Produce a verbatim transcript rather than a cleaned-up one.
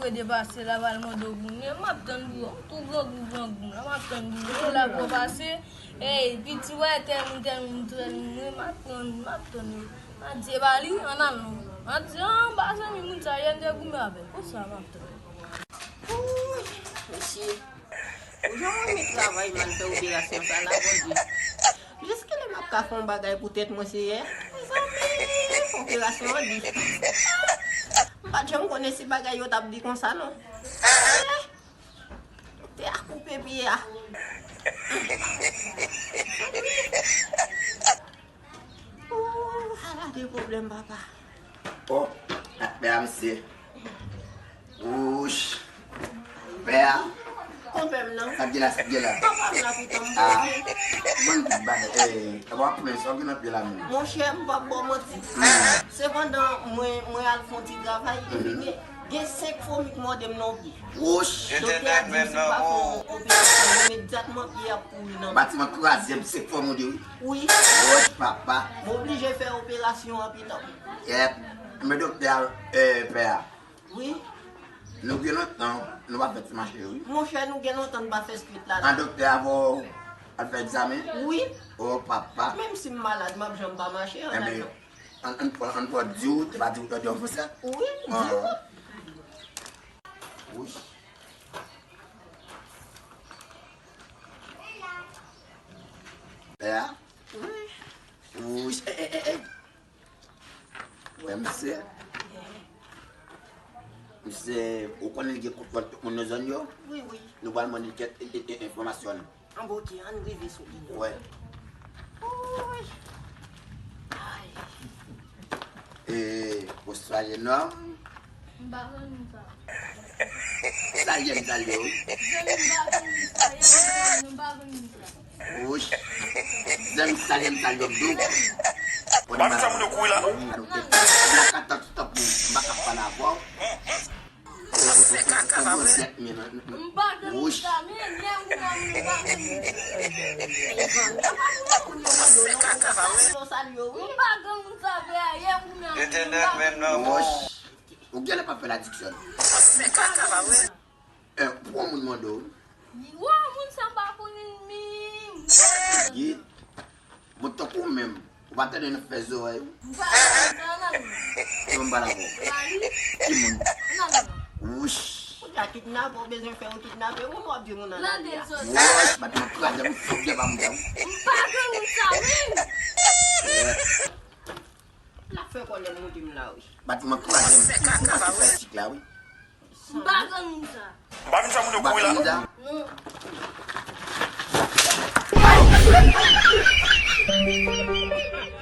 Depase la, pral mande w pou mwen, m ap tann pou yo. Tou grangou, grangou la, m ap tann pou yo. Yo la pou yo pase. Ey, piti, wè, tèl moun, tèl moun, tèl moun, mwen, m ap tann, m ap tann yo. M a di, e pa li, ann al non. M a di, an, m pa zanmi moun sa, yè m te goumen avè l. Konsa, m ap tann. Wouy, mesye. Ou jan mwen met travay, m al fè operasyon sa la, Bondye. Jiskilè m ap ka fè yon bagay pou tèt mwen, Seyè? Mezanmi, operasyon an di. M pa t janm konnen si bagay yo t ap di konsa, non. Te a koupe pye a. Ooh, ala de pwoblèm, papa. Oh, atmè a, mesye. Wouch. Pè a. Konpè m nan. Sa k gen la, sa k gen la. Papa m la, pitan m. Ah. Bon, tout bagay. Eh, w ap pran sa w gen nan pye la menm. Monchè, m p ap ba w manti. Se pandan mwen, mwen al fè yon ti travay, epi gen, gen senk fomi k mòde m nan yon pye. Wouch. Doktè a di m si m pa fè yon operasyon imedyatman, pye a ap pouri nan men. Batiman kraze, m senk fwa mòde, wi. Wi. Wouch, papa. M oblije fè operasyon an pita. Yèp. Men doktè a, eh, pè a. Wi. Nou gen lontan, nou pa fè ti mache, wi. Monchè, nou gen lontan n pa fè street la, la. An doktè a voye w al fè egzamen? Wi. Oh, papa. Menm si m malad, m ap janm pa mache, an. Ebyen, al, an, an, an, an di w, te pa di w, di w an fransè? Wi, m di w. Wouch. Pè a? Wi. Wouch. Eh, eh, eh, eh. Wè, misye. Misye, ou konnen li gen kontwòl tout moun nan zòn yo? Wi, wi. Nou pral mande l kèk e, e, e, enfòmasyon. An bon, ok, ann rive sou li. Wè. Woy. Ay. E, bonswa, jenòm. M pa konn sa. Salye m, salye w. Zanmi, m pa konn sa. Zanmi, m pa konn sa. Wouch. Zanmi, salye m, salye w, dou. Ba nou sa moun yo kouri la, non? Black Attack stop, m pa ka pale avè w. Sa se kaka sa vre. M pa gen moun sa, men, lè m gen moun, m pa gen moun. Sa se kaka sa vre. M pa gen moun sa, frè, lè m gen moun, m pa gen moun. Etènèl, men non. Wouch. Ou genlè pa fè ladiksyon. Sa se kaka sa vre. Eh, pou yon moun mande w. Wi, moun sa m pa konnen l menm. Ye. Bon, tankou w menm, ou pa tande nan fè zòrèy ou? M pa tande sa, non. Yon bal avè w. Ki moun? Wouch. Ou ta kidnape, ou bezwen fè yo kidnape, ou w ap di moun nan lari a. Wouch, bat mwen kraze, m fòk de pa moun sa, wi. M pa gen moun sa, wi. L ap fè kòlè m moute m la, wi. Bat mwen kraze, m fòk de pa moun sa, wi. M pa konn moun sa. M pa konn sa moun yo kouri la. Non.